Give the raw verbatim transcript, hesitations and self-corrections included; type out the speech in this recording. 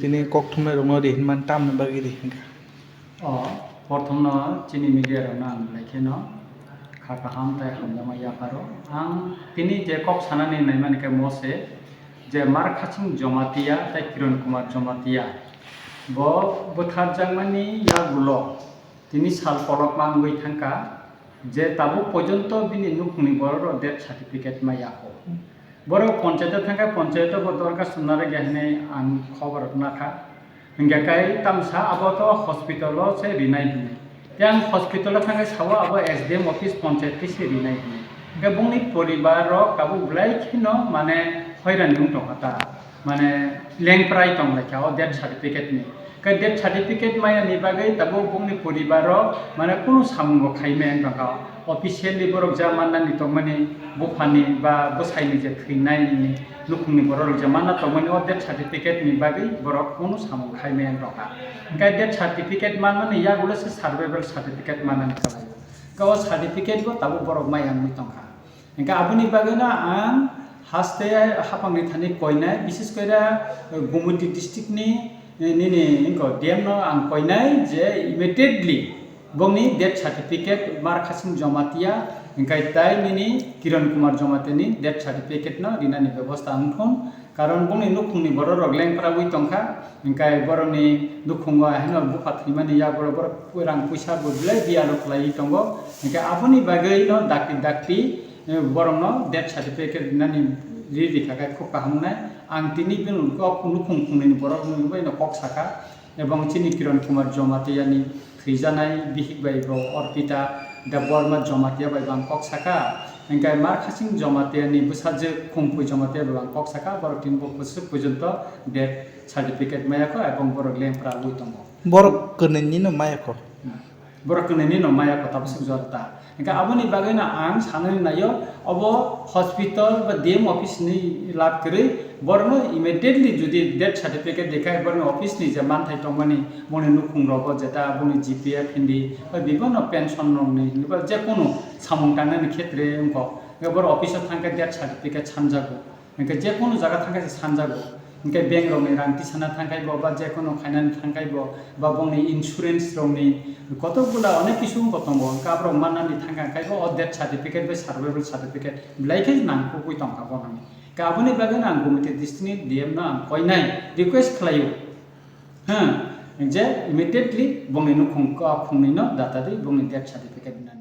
Tini kok thumnai rokno ri hinmani tamni bagwi ri hinkha? O, prothomno chini media rokno ang belai kheno kha kaham tei hamjakma yapharo. Ang tini je kok sanani naimani khe mo se je Markhasing Jomatia tei Kiran Kumar Jomatia bo bwtharjakmani yagulo tini sal kolokma wngwi thangkha je tabuk porjonto bini nukhungni bororok death certificate ma yako. Borok ponchayato thangkha, ponchayato bo dorkhasto narwkya hinwi ang khobor nakha. Hingkhe kai tamsa abo to hospital o se rinai hinwi. Tei ang hospital o thangkhe sao abo S D M office ponchayat twi se rinai hinwi. Hingkhe bongni poribar rok tabuk belai kheno mane hoirani wng tongkha ta. Mane lengprai tonglaikha o death certificate ni. Khe death certificate maya ni bagwi tabuk bongni poribar rok mane kunu samung bo khai maya wng tongkha. Officially borok ja mannani tongmani buphani ba bwsaini je thwinai ni nukhungni borok rok je manna tongmani o death certificate ni bagwi borok kunu samung khai maya wng tongkha. Hingkhe death certificate manmani yagulo se survival certificate mannani khlai o. Hingkhe o certificate bo tabuk borok maya wngwi tongkha. Hingkhe aboni bagwino ang haste haphangni thani koinai, bises kore, eh, Gumoti district ni, eh, nini wngkha D M no ang koinai je immediately bongni death certificate Markhasing Jomatia hingkhe tai nini Kiran Kumar Jomatia ni death certificate no rinani bebosta wngthun. Karon bongni nukhungni bororok lengpra wi tongkha, hingkhe borokni nukhungo haino bupha thwimani yagulo borok rang puisa bo belai biyalo khlaiwi tongo, hingkhe aboni bagwino dakti dakti, eh, borokno death certificate rinani ri rikha khe khub kaham wngnai. Ang tini bini kok nukhung khungnwini borokno bai no kok sakha. Ebong chini Kiran Kumar Jomatia ni thwijanai bihik bai bo Orpita Debbarma Jomatia bai bo ang kok sakha, hingkhe Markhasing Jomatia ni bwsajwk Khungpui Jomatia bai bo ang kok sakha, borok tini bo kwswk porjonto death certificate maya kho, ebong borok lengpra wi tongo. Borok kwnwi ni no maya kho. Hmm. Borok kwnwi ni no maya kho, tabuk swk jora ta. Hingkhe aboni bagwino ang sanani naio, obo hospital ba D M office ni lab kwrwi, borokno immediately jodi death certificate rikha, borokni office ni je manthai tongmani, boni nukhung rogo jeta boni G P F hindi, ba bibinno pension rokni hindi, ba jekunu samung tangnani khetre wngkha, borok office o thangkhe death certificate sanjago. Hingkhe jekunu jaga thangkhe se sanjago. Hingkhe bank rokni rang tisana thangkhai bo, ba jekunu khainani thangkhai bo, ba bongni insurance rokni kotok bwla onek kisu wngkha tongo. Hingkhe aborok mannani thangkha khe bo o death certificate bai survival certificate belai khe nangkukwi tongkha borokni. Hingkhe aboni bagwino ang Gumoti district ni D M no ang koinai request khlaio. Ha, je immediately bongni nukhung kok khungnwi no data di bongni death certificate nani.